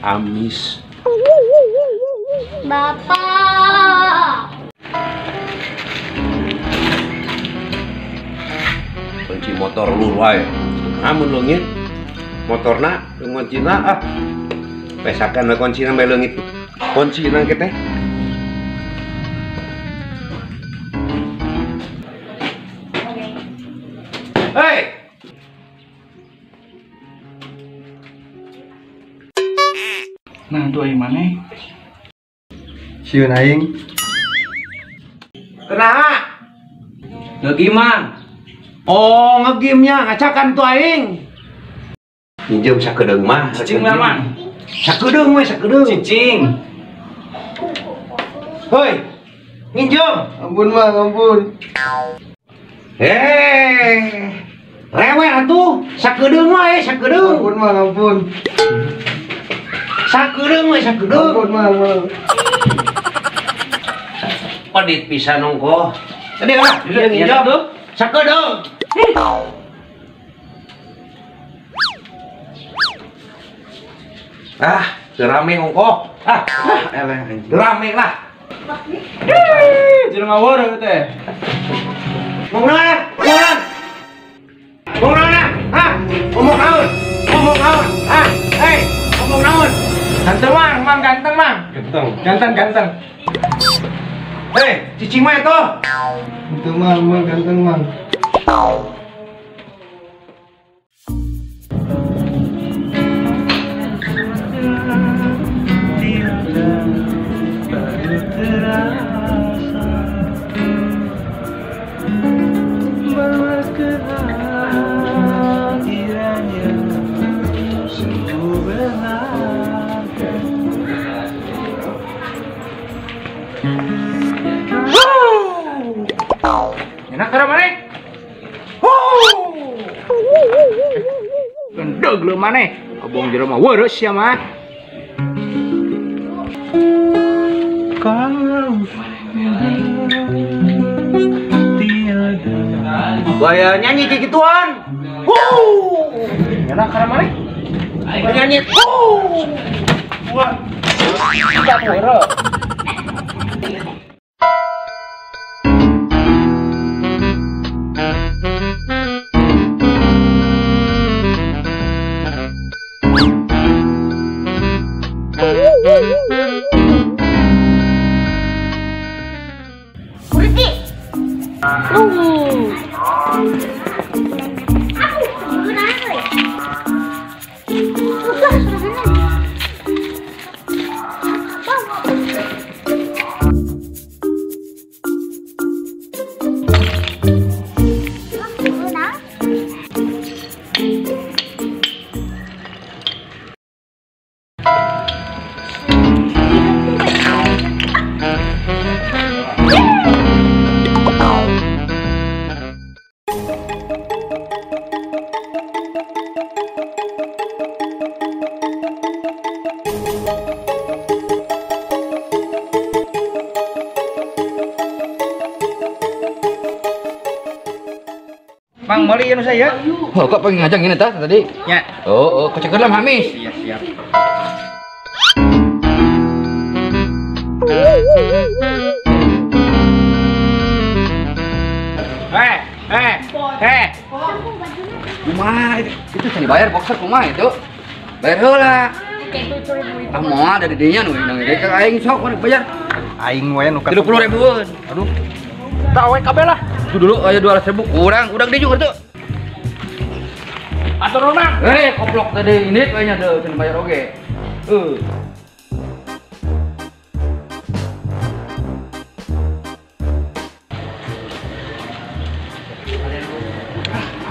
Amis. Bapak. Kunci motor lu wae. Amun leungit motorna kuncina ah. Pesakan we kuncina bae leungit. Kuncina ke teh. Hei. Nah, tuh aing maneh. Sieun aing. Kunaha? Ngegame, Mang. Oh, ngegame-nya ngacakan tuh aing. Minjem sakedeung mah. Cicing lah, Mang. Sakedeung we, sakedeung. Cicing. Hoi. Minjem. Ampun, Mang, ampun. Heh. Rewel atuh, sakedeung wae, sakedeung. Ampun, Mang, ampun. Sakedeung we, sakedeung. Ampun, Mang, Mang. Pedit pisan ongkoh. Tadi lah, minjem tuh. Sakedeung. Ah, rame ongkoh. Ah, eleh anjing. Rame lah. Hih, jelema ngawur teh. Ngomong naon? Ngomong naon? Hah? Ngomong naon? Ngomong naon? Hah? Hei, ngomong naon? Ganteng, Mang, Mang ganteng, Mang. Ganteng. Ganteng, ganteng. Hei, cicing mah itu. Itu Mang, Mang ganteng, Mang. Enak karena maneh? Gendeg lu maneh. Abong jelema weureuh sia mah. Kalau tiada Gaya nyanyi kayak gituan. Enak karena maneh? Nyanyi. Wah. Kita weureuh. Berhenti. Aku Mang meuli anu saya. Oh, kok pengen ngajak gini tah tadi? Ya. Oh, keceker lah hamis. Iya, siap. Eh. Kumaha itu can dibayar boxer kumaha itu? Bayar heula. Ah moal dari dinya nu nang ka aing sok mun bayar. Aing we nu 30 ribuan. Aduh. Tak we kabeh lah. Itu dulu aya 200 ribu kurang, udah gede juga tuh. Atur rumah. Koplok tadi ini kayaknya tuh can bayar oge.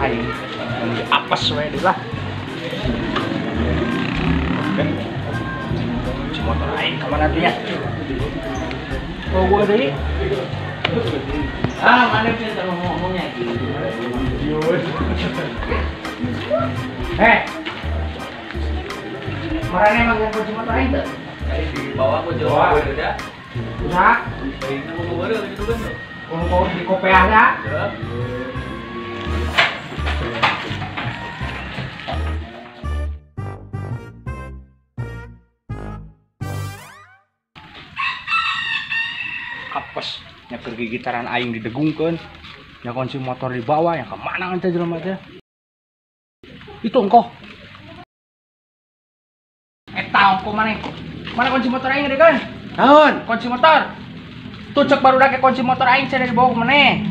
Aing apes we deui lah. Si motor aing ka mana teh nya? Oh, gua deui. Ah, mana pintar ngomongnya. Hei, marane emang yang kunci motor aing teu? Di bawah gua jauh udah. Udah. Aingna mau baru gitu kan tuh. Kulo di kopeah ya. Apes nya keur gigitaran aing didegungkeun nya kunci motor di bawah yang kemana ente jelema teh itu engkoh eta engkoh maneh mana kunci motor aing degan naon kunci motor tuh cek barudak ke kunci motor aing cenah dibawa ke maneh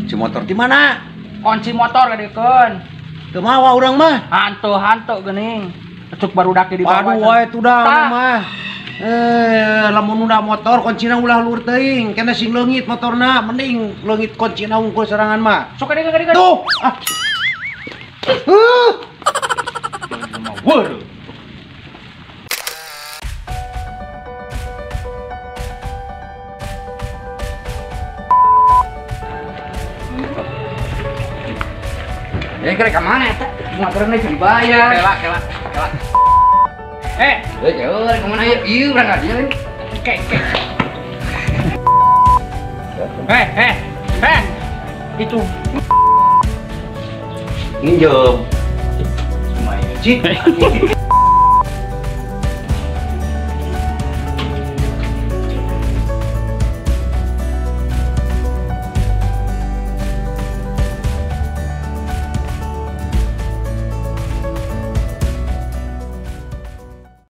kunci motor di mana kunci motor gadekeun teu mawa urang mah hantu geuning cek barudak di bawah aduh wae tuh mah lamun udah motor kuncina ulah lur teuing kena sing leungit motorna mending leungit kuncina unggul serangan mah sok kadek tuh ah weur ya kira ka mana eta motorna geus dibayar kela jauh, kemana ya? Iya, berangkat aja, kan? Oke. Itu. Nginjem. Lumayan. Cik.